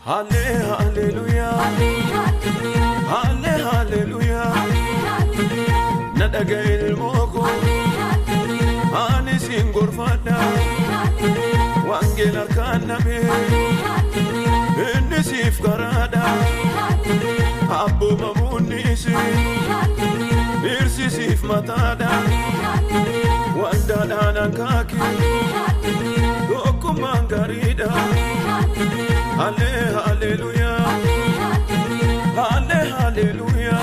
Halle hallelujah, halle hallelujah, na dhaga'i ilmoo koo, ani siin gorfadha, wangeela harkaan dhabee, inni siif karaadha, abboomamuun dhiisi, dhirsi siif mataadha, waldaadhaan akaaki, tokkummaan gaariidha. Halle hallelujah, halle hallelujah.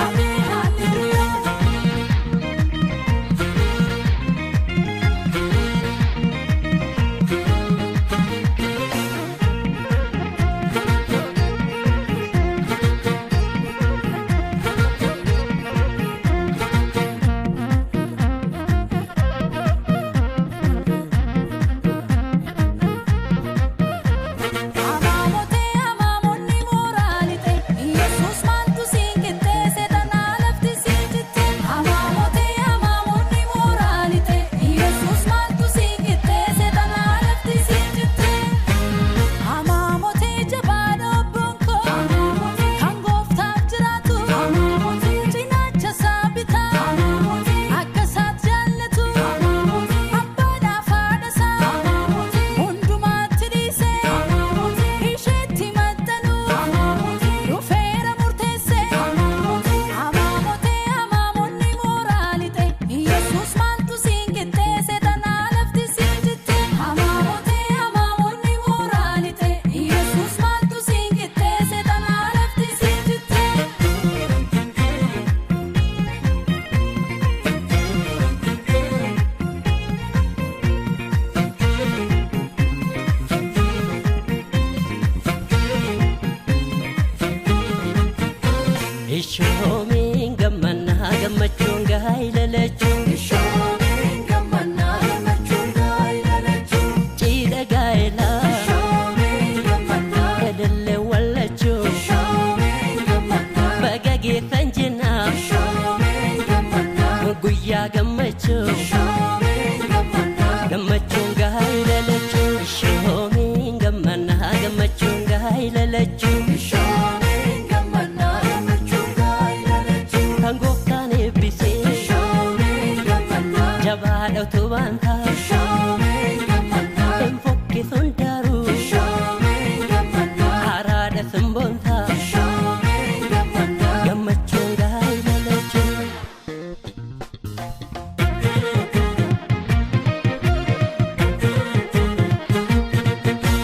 Ishoomiin gammannaa gammachuun gaa'ela lachuu. Ishoomiin gammannaa gammachuun gaa'ela lachuu. Cidha gaa'elaa. Ishoomiin gammannaa. Elellee wallachuu. Ishoomiin gammannaa. Baga geessan jennaa. Ishoomiin gammannaa. Guyyaa gammachuu. Ishoomiin gammannaa. Gammachuun gaa'ela lachuu. Ishoomiin gammannaa gammachuun gaa'ela lachuu. Ishoomiin gammannaa gammachuun gaa'ela lachuu. Kan gooftaan eebbisee. Ishoomiin gammannaa. Jabaadha utubaan ta'a. Ishoomiin gammannaa. Hin fokkisuun daruu. Ishoomiin gammannaa. Haaraadha simboon ta'a. Ishoomiin gammannaa. Gammachuun gaa'ela lachuu.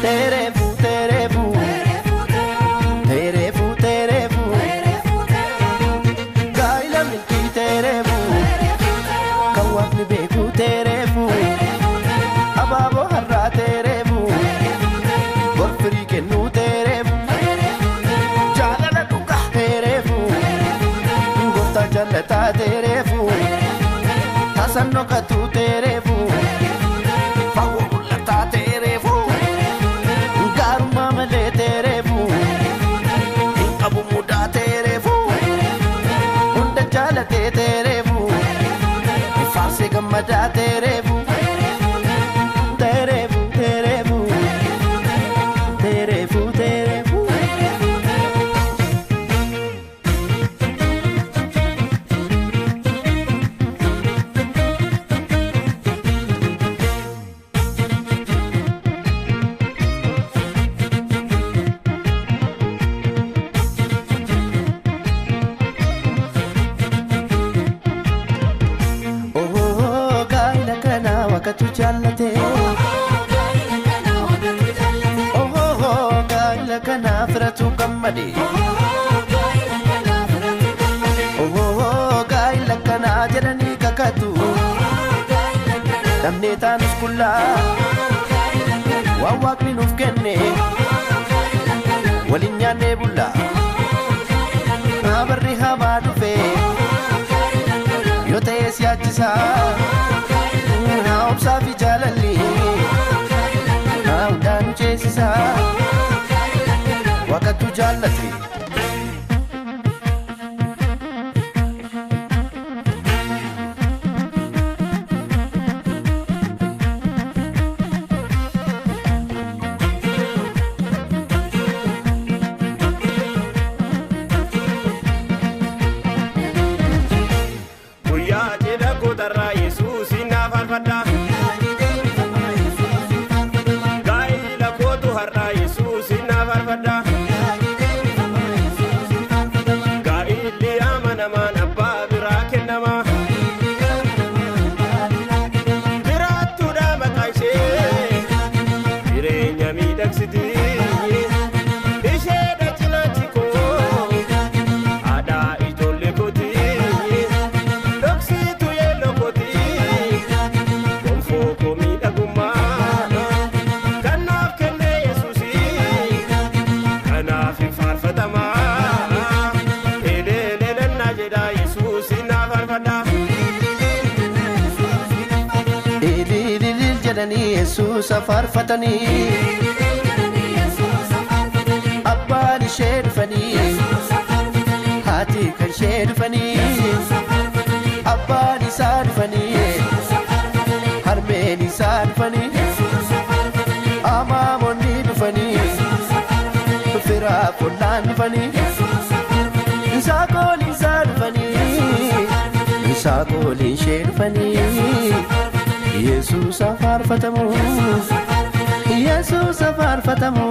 Terefu, terefu, terefu, terefu, gaa'ela milkii terefu, kan waaqni beeku terefu, abaaboo har'aa terefu, gorfirii kennuu terefu, jaalala dhugaa terefu, gooftaa jallataa terefu, tasan dhokatu terefu, fagoo mul'ataa terefu. Gaarummaa malee tereefu, hin qabu mudaa tereefu, hunda jaalatee tereefu, faarsee gammadaa tereefu, tereefu tereefu, tereefu tereefu. Oh, gaa'ela kana waaqatu jaallate. Oh, gaa'ela kana firatu gammade. Oh, gaa'ela kana jedhanii kakatu. Dhabnee taanus qullaa waan waaqni nuuf kenne waliin nyaannee bulla. Abarri hamaa dhufe yoo ta'e siyaachisaa. Haa obsaa fi jaalalli haa hundaa nu ceesisaa. Waaqatu jaallate. miidhagsiti. Isheedha cinaachi koo haadha ijoollee kooti. Dhoksitu yeelloo kooti gonfoo koo miidhagummaa. Kanaaf kenne Yesuusi kanaaf hin faarfatama. Eleelelennaa jedha Yesuusi naa faarfadha. Ilililil jedhanii Yesuusa faarfatanii. Abbaan ishee dhufanii. Haati kan ishee dhufanii. Abbaan isaa dhufanii. Harmeen isaa dhufanii. Amaamonni dhufanii. Firaaf ollaan dhufanii. Saakooliin isaa dhufanii. Saakooliin ishee dhufanii. Yesuusa faarfatamu. Yesuusa faarfatamu.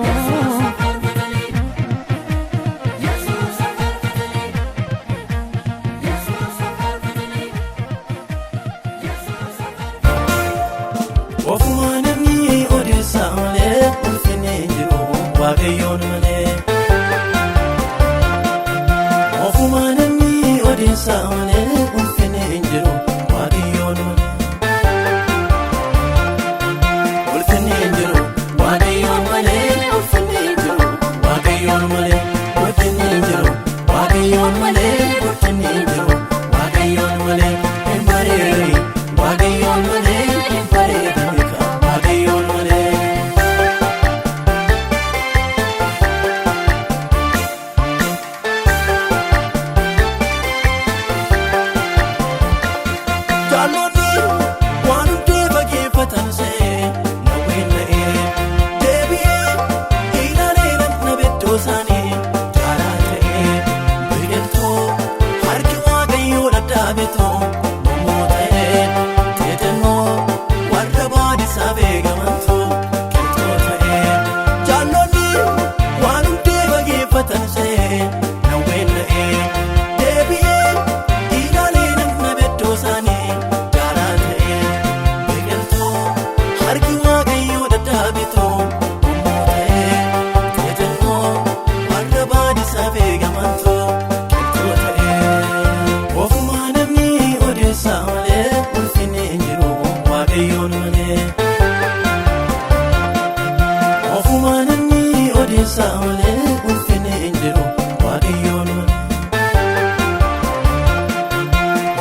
Ofumaa namni odeessaa malee ulfinni hin jiru waaqayyoon malee. Ofumaa namni odeessaa malee ulfinni hin jiru waaqayyoon malee. Ulfinni hin jiru waaqayyoon malee ulfinni hin jiru waaqayyoon malee ulfinni hin jiru waaqayyoon malee ulfinni hin jiru waaqayyoon malee hin bareedu waaqayyoon malee hin bareedu waaqayyoon malee. Jaalladhi waan hundee fageeffatan se'ee nawween na'ee deebi'ee ilaalee namna beddoo isaanii jaalaa ta'ee biqiltuu harki waaqayyoo dhadhaabetoo mormoo ta'ee teetannoo warra baadisaa beekamantuu qilxoo ta'ee jaalladhi waan hundee fageeffatan se'ee nawween na'ee deebi'ee ilaalee namna beddoo isaanii jaalaa ta'ee biqiltuu harki waaqayyoo dhadhaabetoo mormoo ta'ee teetannoo warra baadisaa beekamantuu qilxoo ta'ee ofumaa namni odeessaa malee ulfinni hin jiru waaqayyoon malee. Ofumaa namni odeessaa malee ulfinni hin jiru waaqayyoon malee.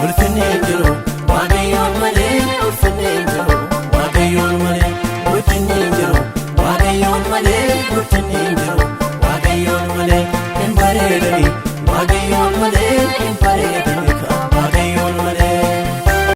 Ulfinni hin jiru waaqayyoon malee ulfinni hin jiru waaqayyoon malee ulfinni hin jiru waaqayyoon malee ulfinni hin jiru waaqayyoon malee hin bareedani waaqayyoon malee hin bareedani.